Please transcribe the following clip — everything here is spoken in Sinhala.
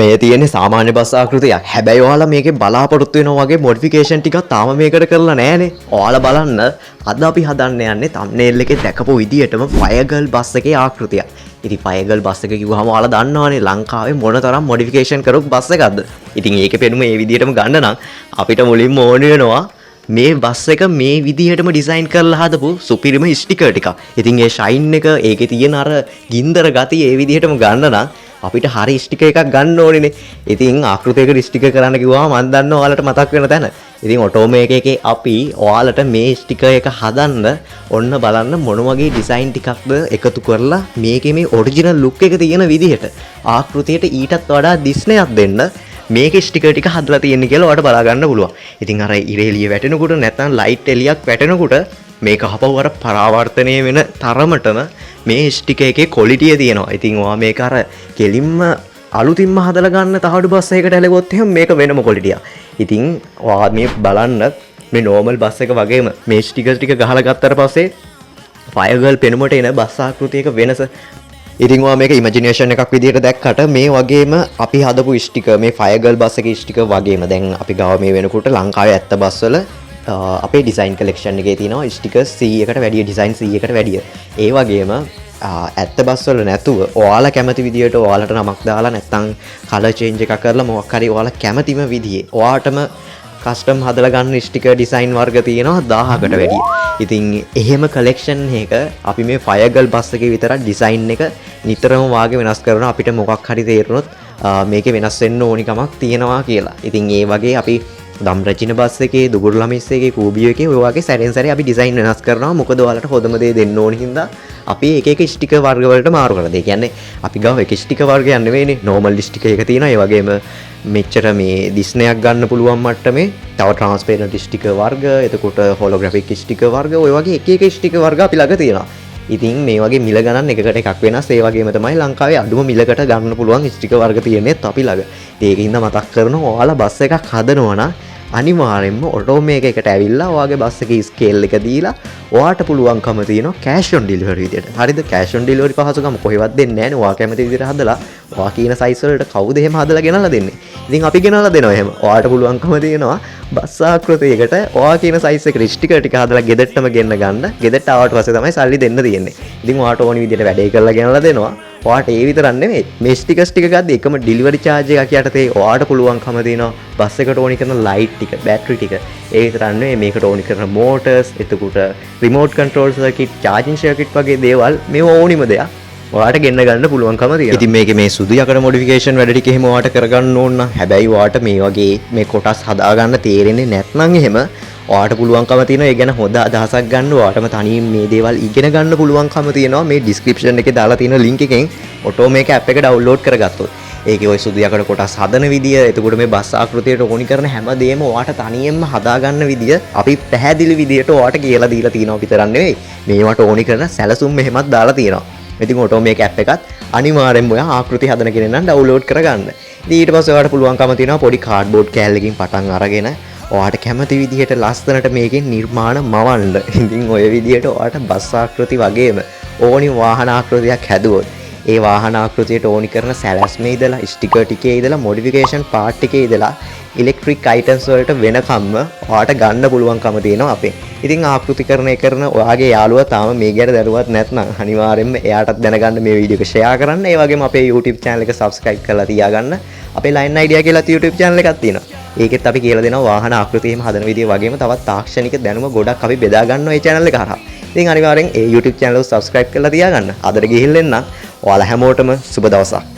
මේ තියෙන්නේ සාමාන්‍ය බස් ආකෘතියක්. හැබැයි ඔයාලා මේකේ බලාපොරොත්තු වෙනවා වගේ මොඩිෆිකේෂන් ටිකක් තාම මේකට කරලා නෑනේ. ඔයාලා බලන්න, අද අපි හදන්න යන්නේ තම්නේල් එකේ දැකපු විදියටම ෆයර්ගර්ල් බස් එකේ ආකෘතියක්. ඉතින් ෆයර්ගර්ල් බස් එක කිව්වහම ඔයාලා දන්නවනේ ලංකාවේ මොන තරම් මොඩිෆිකේෂන් කරපු බස් එකක්ද. ඉතින් ඒකේ පෙනුම ඒ විදියටම ගන්න නම් අපිට මුලින්ම ඕන වෙනවා මේ බස් එක මේ විදිහටම ඩිසයින් කරලා හදපු සුපිරිම ස්ටිකර් ටිකක්. ඉතින් ඒ ෂයින් එක, ඒකේ තියෙන අර ගින්දර ගතිය ඒ විදිහටම ගන්න නම් අපිට හරි ස්ටිකර් එකක් ගන්න ඕනේනේ. ඉතින් ආකෘතියකට ස්ටිකර් කරන්න කිව්වම මං දන්නවා ඔයාලට මතක් වෙන තැන. ඉතින් ඔටෝමේකර් එකේ අපි ඔයාලට මේ ස්ටිකර් එක හදන්න ඔන්න බලන්න මොන වගේ ඩිසයින් ටිකක්ද එකතු කරලා මේකේ මේ ඔරිජිනල් ලුක් එක තියෙන විදිහට ආකෘතියට ඊටත් වඩා දිස්නයක් දෙන්න මේකේ ස්ටිකර් ටික හදලා තියෙන්නේ කියලා ඔයාලට බලා ගන්න පුළුවන්. ඉතින් අර ඉර එළිය වැටෙනකොට නැත්නම් ලයිට් එළියක් වැටෙනකොට මේක ආපහු අර පරාවර්තනය වෙන තරමටම මේ ස්ටිකර් එකේ ක්වොලිටිය තියෙනවා. ඉතින් ඔයා මේක අර කෙලින්ම අලුතින්ම හදලා ගන්න තහඩු බස් එකකට ඇලෙවොත් එහෙම මේක වෙනම ක්වොලිටියක්. ඉතින් ඔයා මේ බලන්න, මේ නෝමල් බස් එක වගේම මේ ස්ටිකර් ටික ගහලා ගත්තට පස්සේ ෆයර්ගර්ල් පෙනුමට එන බස් ආකෘතියක වෙනස. ඉතින් ඔයා මේක ඉමැජිනේෂන් එකක් විදිහට දැක්කට මේ වගේම අපි හදපු ස්ටිකර්, මේ ෆයර්ගර්ල් බස් එකේ ස්ටිකර් වගේම දැන් අපි ගාව මේ වෙනකොට ලංකාවේ ඇත්ත බස් වල අපේ ඩිසයින් කලෙක්ෂන් එකේ තියෙනවා ස්ටිකර් 100කට වැඩිය, ඩිසයින් 100කට වැඩිය. ඒ වගේම ඇත්ත බස් වල නැතුව ඔයාලා කැමති විදියට ඔයාලට නමක් දාලා නැත්නම් කලර් චේන්ජ් එකක් කරලා මොකක් හරි ඔයාලා කැමතිම විදිහේ ඔයාටම කස්ටම් හදලා ගන්න ස්ටිකර් ඩිසයින් වර්ග තියෙනවා 1000කට වැඩිය. ඉතින් එහෙම කලෙක්ෂන් එක අපි මේ ෆයර්ගර්ල් බස් එකේ විතරක් ඩිසයින් එක නිතරම වාගේ වෙනස් කරනවා අපිට මොකක් හරි තේරුණොත් මේකේ වෙනස් වෙන්න ඕනි කමක් තියෙනවා කියලා. ඉතින් ඒ වගේ අපි දම්රචින බස් එකේ, දුගුරු ළමිස් එකේ, කූබියෝ එකේ ඔය වගේ සැරෙන් සැරේ අපි ඩිසයින් වෙනස් කරනවා. මොකද ඔයාලට හොඳම දේ දෙන්න ඕනි හින්දා අපි එක එක ස්ටිකර් වර්ග වලට මාරු කරලා. ඒ කියන්නේ අපි ගාව එක ස්ටිකර් වර්ගයක් නෙවෙයිනේ. නෝමල් ස්ටිකර් එක තියෙනවා. ඒ වගේම මෙච්චර මේ දිස්නයක් ගන්න පුළුවන් මට්ටමේ තව ට්‍රාන්ස්පේරන්ට් ස්ටිකර් වර්ග, එතකොට හොලෝග්‍රැෆික් ස්ටිකර් වර්ග, ඔය වගේ එක එක ස්ටිකර් වර්ග අපි ළඟ තියෙනවා. ඉතින් මේ වගේ මිල ගණන් එකකට එකක් වෙනස්. ඒ වගේම තමයි ලංකාවේ අඩුම මිලකට ගන්න පුළුවන් ස්ටිකර් වර්ග තියෙන්නේත් අපි ළඟ. ඉතින් ඒක හින්දා මතක් කරනවා, ඔයාලා බස් එකක් හදනවා නම් අනිවාර්යෙන්ම ඔටෝමේකර් එකට ඇවිල්ලා ඔයාගේ බස් එකේ ස්කේල් එක දීලා ඔයාට පුළුවන්කම තියෙනවා කෑෂ් ඔන් ඩෙලිවරි විදියට. හරිද? කෑෂ් ඔන් ඩෙලිවරි පහසුකම කොහෙවත් දෙන්නේ නැහැ නේ. ඔයා කැමති විදියට හදලා ඔයා කියන සයිස් වලට කවුද එහෙම හදලා ගෙනල්ලා දෙන්නේ? ඉතින් අපි ගෙනල්ලා දෙනවා එහෙම. ඔයාට පුළුවන්කම තියෙනවා බස් ආකෘතියකට ඔයා කියන සයිස් එකට ස්ටිකර් ටික හදලා ගෙදරටම ගෙන්න ගන්න. ගෙදරට ආවට පස්සේ තමයි සල්ලි දෙන්න තියෙන්නේ. ඉතින් ඔයාට ඕනි විදියට වැඩේ කරලා ගෙනල්ලා දෙනවා. ඔයාට ඒ විතරක් නෙමෙයි, මේ ස්ටිකර්ස් ටික ගද්දි එකම ඩෙලිවරි චාර්ජ් එකක් යටතේ ඔයාට පුළුවන්කම තියෙනවා බස් එකට ඕනි කරන ලයිට් ටික, බැටරි ටික, ඒ විතරක් නෙමෙයි මේකට ඕනි කරන මෝටර්ස්, එතකොට remote control circuit, charging circuit වගේ දේවල් මේ ඕනිම දෙයක් ඔයාට ගෙන්න ගන්න පුළුවන්කම තියෙනවා. ඉතින් මේකේ මේ සුදු යකඩ මොඩිෆිකේෂන් වැඩ ටික එහෙම ඔයාට කරගන්න ඕන නම්, හැබැයි ඔයාට මේ වගේ මේ කොටස් හදාගන්න තේරෙන්නේ නැත්නම් එහෙම ඔයාට පුළුවන්කම තියෙනවා ඒ ගැන හොඳ අදහසක් ගන්න. ඔයාටම තනියෙන් මේ දේවල් ඉගෙන ගන්න පුළුවන්කම තියෙනවා මේ ඩිස්ක්‍රිප්ෂන් එකේ දාලා තියෙන ලින්ක් එකෙන් ඔටෝමේකර් ඇප් එක ඩවුන්ලෝඩ් කරගත්තොත්. ඒකේ ඔය සුදු යකඩ කොටස් හදන විදිය, එතකොට මේ බස් ආකෘතියට ඕනි කරන හැම දෙයක්ම ඔයාට තනියෙන්ම හදාගන්න විදිය අපි පැහැදිලි විදියට ඔයාට කියලා දීලා තියෙනවා විතරක් නෙවෙයි, මේවට ඕනි කරන සැලසුම් එහෙමත් දාලා තියෙනවා. ඉතින් ඔටෝමේකර් ඇප් එකත් අනිවාර්යෙන්ම ඔයා ආකෘති හදන කෙනෙක් නම් ඩවුන්ලෝඩ් කරගන්න. ඉතින් ඊට පස්සේ ඔයාට පුළුවන්කම තියෙනවා පොඩි කාඩ්බෝඩ් කෑල්ලකින් පටන් අරගෙන ඔයාට කැමති විදිහට ලස්සනට මේකෙන් නිර්මාණ මවන්න. ඉතින් ඔය විදිහට ඔයාට බස් ආකෘති වගේම ඕනි වාහන ආකෘතියක් හැදුවොත් ඒ වාහන ආකෘතියට ඕනි කරන සැලැස්මේ ඉඳලා, ස්ටිකර් ටිකේ ඉඳලා, මොඩිෆිකේෂන් පාර්ට් එකේ ඉඳලා ඉලෙක්ට්‍රික් අයිටම්ස් වලට වෙනකම්ම ඔයාට ගන්න පුළුවන්කම තියෙනවා අපේ. ඉතින් ආකෘතිකරණය කරන ඔයාගේ යාළුවා තාම මේ ගැන දැනුවත් නැත්නම් අනිවාර්යෙන්ම එයාටත් දැනගන්න මේ වීඩියෝ එක ෂෙයා කරන්න. ඒ වගේම අපේ YouTube channel එක subscribe කරලා තියාගන්න. අපේ Line Idea කියලා YouTube channel එකක් තියෙනවා. ඒකෙත් අපි කියලා දෙනවා වාහන ආකෘති එහෙම හදන විදිය වගේම තවත් තාක්ෂණික දැනුම ගොඩක් අපි බෙදා ගන්නවා මේ channel එක හරහා. ඉතින් අනිවාර්යෙන් ඒ YouTube channel එක subscribe කරලා තියාගන්න. අදට ගිහින් එන්නම්. ඔයාලා හැමෝටම සුබ දවසක්.